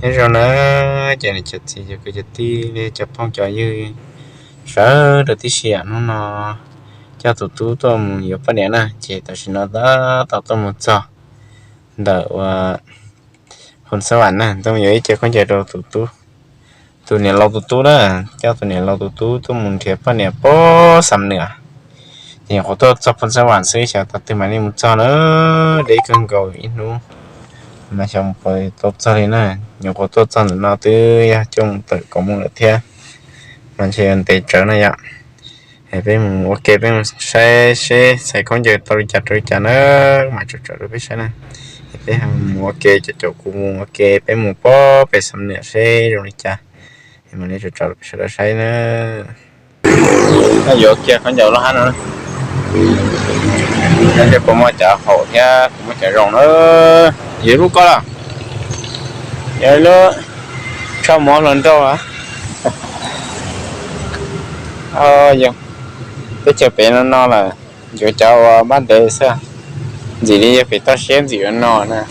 Nyob zoo na, ces niam cov txiv cov kwv cov tij li cov phooj cov ywg sawv daws tib si, hnub no coj tus tub tuaj mus yuav poj niam na, ces tam sim no tab tom tuaj mus txog ntawm ua Phoos Xab Vam na, tuaj mus yuav ib ce khaub ncaws rau tus tub, tus niam laus tus tub na, coj tus niam laus tus tub tuaj mus nrhiav poj niam pem Xam Nwm. Ces nyuam qhuav tuaj txog Phoos Xab Vam xwb, xyov thaum twg mam li mus txog na, deb kawg nkaus ib hnub mas xyov mus puas tau txog li na. Nyuam qhuav tuaj txog ntawm no twb yog coj mus tawm kaum moos lawm thiab, mas ntshe yuav ntev tsawv na yom. Es peb mus ua ke, peb mus saib seb txhais khaub ncaws tau li cas rau li cas na, mam tsom tsom rau peb saib na. Es peb mus ua ke, caum caum kuv mus ua ke, peb mus pem Xam Nwm seb zoo li cas, es mam li tsom tsom rau peb sawv daws saib na. Yuav kiag khaub ncaws loj hab no, seb puas muaj cov haum thiab puas muaj cov zoo na. Yog lub ko los, yog lub tsho mov hluas nraug. Yog teb chaws pem no no lawm, yuav cov uas npab ntev xwb, ntxim li yog pem toj siab ntxim ua no na.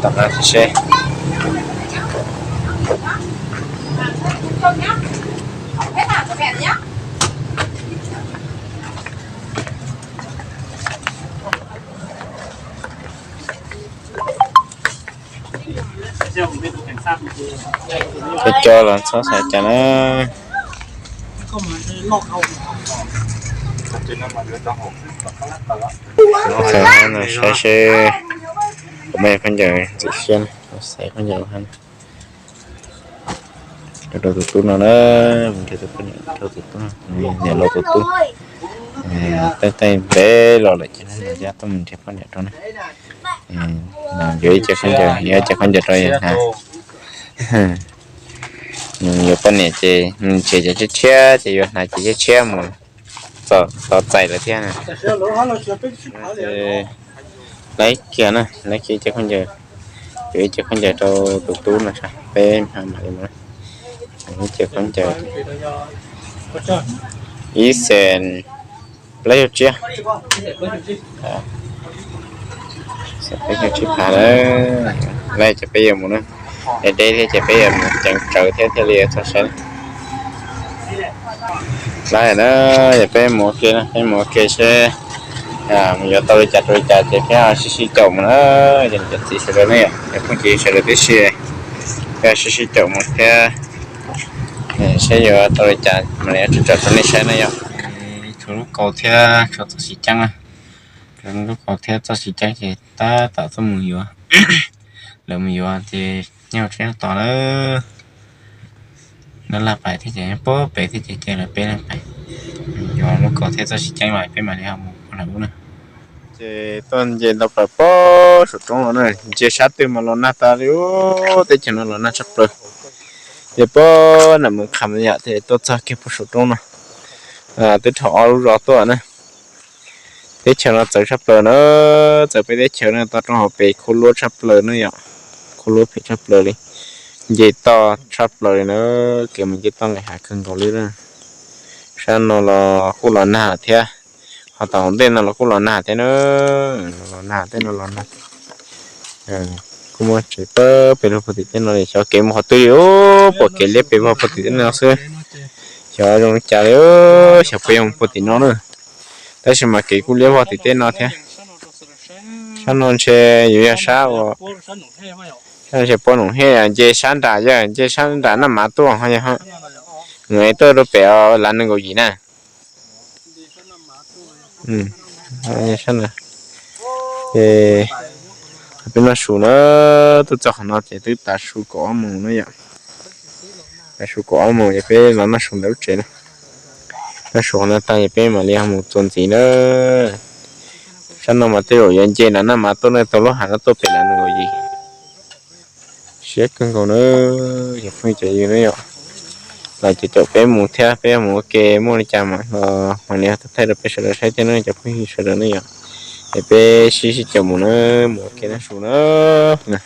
Tom no seb. Cov coj los txhob xav cas na. Saib seb puas muaj khaub ncaws ntxim siab, xav khaub ncaws rau tus tub no na, mus nrhiav tus poj niam rau tus tub, niam laus tus tub. Tej tej ntev los lawm ces nws tuaj mus nrhiav poj niam rau na. Yuav ib ce khaub ncaws, yuav ib ce khaub ncaws rau yawg hnav. Yuav poj niam ces nws nrhiav cov tshiab tshiab ces yuav hnav cov tshiab tshiab mus tos txais lawm thiab na. Laib kiag na, laib kiag ib ce khaub ncaws, yuav ib ce khaub ncaws rau tus tub no, peb mam li mus. Ib ce khaub ncaws ib xees plaub caug tsiab, plaub caug tsib phav na. Laib ces peb yuav mus na, es deb thiab ces peb yuav mus ceev tsawv thiab thiaj li txog saib. Laib na, yog peb mus ua ke na, peb mus ua ke seb mus yuav tau li cas rau li cas ces peb sib sib caum mus na. Yog cov txiv sawv daws ne, yog phooj ywg sawv daws tib si, peb sib sib caum mus thiab seb yuav tau li cas mam li tso rau nej saib na yom. Tshuav lub kaus thiab tshuav txoj siv ceeb, tshuav lub kaus thiab txoj siv ceeb ces tab tom tuaj mus yuav. Lawv mus yuav ces nyob tsev nyob tos lawm. Lawv laj pais thiab ces nyob pem thiab ces cia lawv peb laj pais. Yuav lub kaus thiab txoj siv ceeb los peb mam li ho mus lawm ub na. Ces tuaj nce ntau plaws pem saum roob los na, ntsia sab twg mas los nag tas li, teb chaws no los nag tshaj plaws. Ces pem nam mus qham yam ces tuaj txog kiag pem saum roob no, twb dhau ob lub zos tuaj na. Teb chaws no txawv tshaj plaws na, txawv peb teb chaws no tau rau hauv pes khuab luab tshaj plaws na yom, khuab luab phem tshaj plaws li, nce toj tshaj plaws li na, kev mus nce toj nqis hav kawg nkaus li na. Sab no los kuj los nag lawm thiab, ho tom hauv ntej no los kuj los nag thiab na, los nag tej no los nag. Kuj muaj tsev pab pem lub puag tim teb no li, xyov kev mus qhov twg li, pom kev liab pes vog puag tim teb no xwb. Xyov zoo li cas li, xyov puas yog puag tim no na. Tab sis mas kev kuj liab vog tim teb no thiab. Sab no ntshe yuav yog sab uas, sab ntshe puab Noom Hej, nce sab nram yog nce sab nram Naj Mav tuaj ho yog, nws tuaj rau pem Lav Nees Nkaum Yim na. Sab no, ces peb noj su na, tuaj txog qhov no ces twb tav su kaum ob moos na yom. Tav su kaum ob moos ces peb los noj su ntawm lub tsev na. Noj su qhov no tag ces peb mam li ho mus txuas ntxiv na. Sab no mas tej zaum yuav nce nram Naj Mav tuaj na, tau lub hav no tuaj pem Lav Nees Nkaum Yim. Siab kawg nkaus na, yog phooj ywg cov yws na yom. Los ces caum peb mus thiab, peb mus ua ke muaj li cas mas los mam li thaij rau peb sawv daws saib thiab na cov phooj ywg sawv daws na yom. Es peb sib sib caum mus na, mus ua ke noj su na,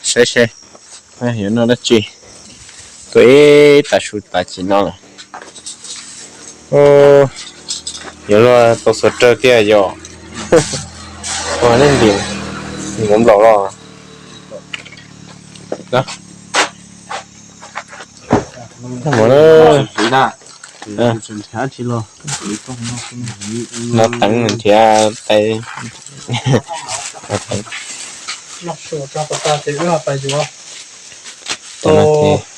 saib seb yuav noj dab tsi. Tuaj ib tav su tas chim no lawm. Yuav luag tau xuas rawg tiag yom. Ua nej ntim nkaum nplaum los. No teev nrhiav tais.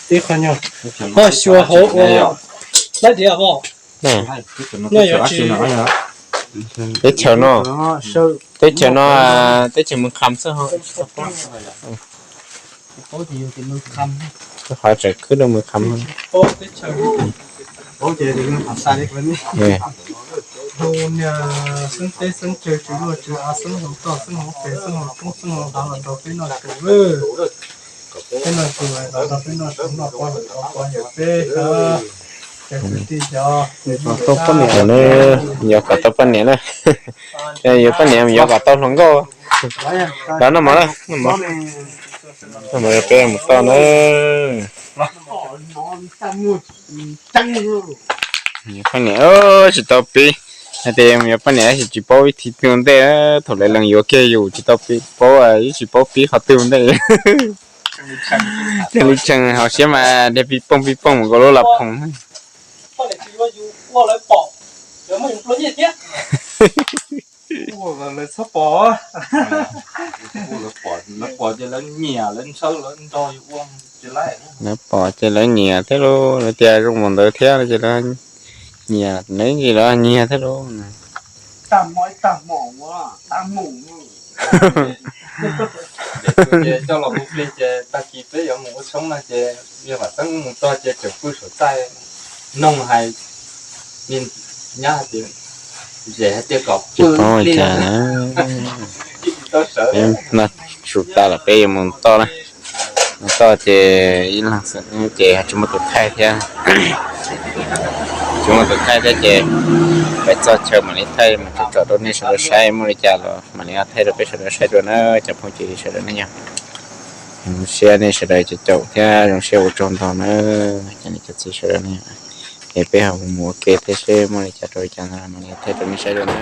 Ib qho nyuag, ho xyuas hauv ua laib diam os. Teb chaws no, teb chaws no, teb chaws Mws Kham xwb. Qhov tseem khwb rau Mws Kham. Niag xeeb teb xeeb chaw tswv luaj tswv av, xeeb hauv toj xeeb hauv pes xeeb hauv roob xeeb hauv hav los nrog peb noj su. Peb noj su los nrog peb noj su, noj pob los nrog pob, yog peb, yog kom tau poj niam na. Yuav kom tau poj niam, yuav poj niam mas yuav kom tau hluas nkauj. Los noj mov na, noj mov. Noj mov, peb mus toj na. Poj niam tsis tau pib, hais tias yuav poj niam tab sis tsis paub vib thi twg ua ntej. Thaum lawv lees yuav kiag yus tsis tau pib, paub, tsis paub pib qhov twg ua ntej. Thiaj li tshee, hauv siab mas de pib pooj pib pooj mus nkaus lub laj phoom. Lawv pom, lawv txhob pom. Lawv pom ces lawv nyiam, lawv ntshaw, lawv nrog yus ua. Lawv pom ces lawv nyiam thiab lauj, lawv tias zoo mus ntawd thiab ces lawv nyiam, lawv ntsis lawv nyiam thiab lauj. Coj los mus plig ces tag kis peb yuav mus ua tshoob no ces yog Vam Xeeb mus txog ces tseem pw saum txaj noog hais, niag nyab hais tias, zem hais tias kom pw plig. Noj su tas lawm peb yuav mus toj na. Mus toj ces ib leeg xwb ces tsis muaj tus thaij thiab. Tsis muaj tus thaij thiab ces peb txog chaw mam li thaij mus tsom tsom rau nej sawv daws saib muaj li cas los mam li thaij rau peb sawv daws saib dua na cov phooj ywg sawv daws ne yog. Zoo siab nej sawv daws caum caum thiab zoo siab ua tsaug ntau na cov niam cov txiv sawv daws ne. Es peb ho mus ua ke thiab seb muaj li cas rau li cas no mam li thaij rau nej saib dua na.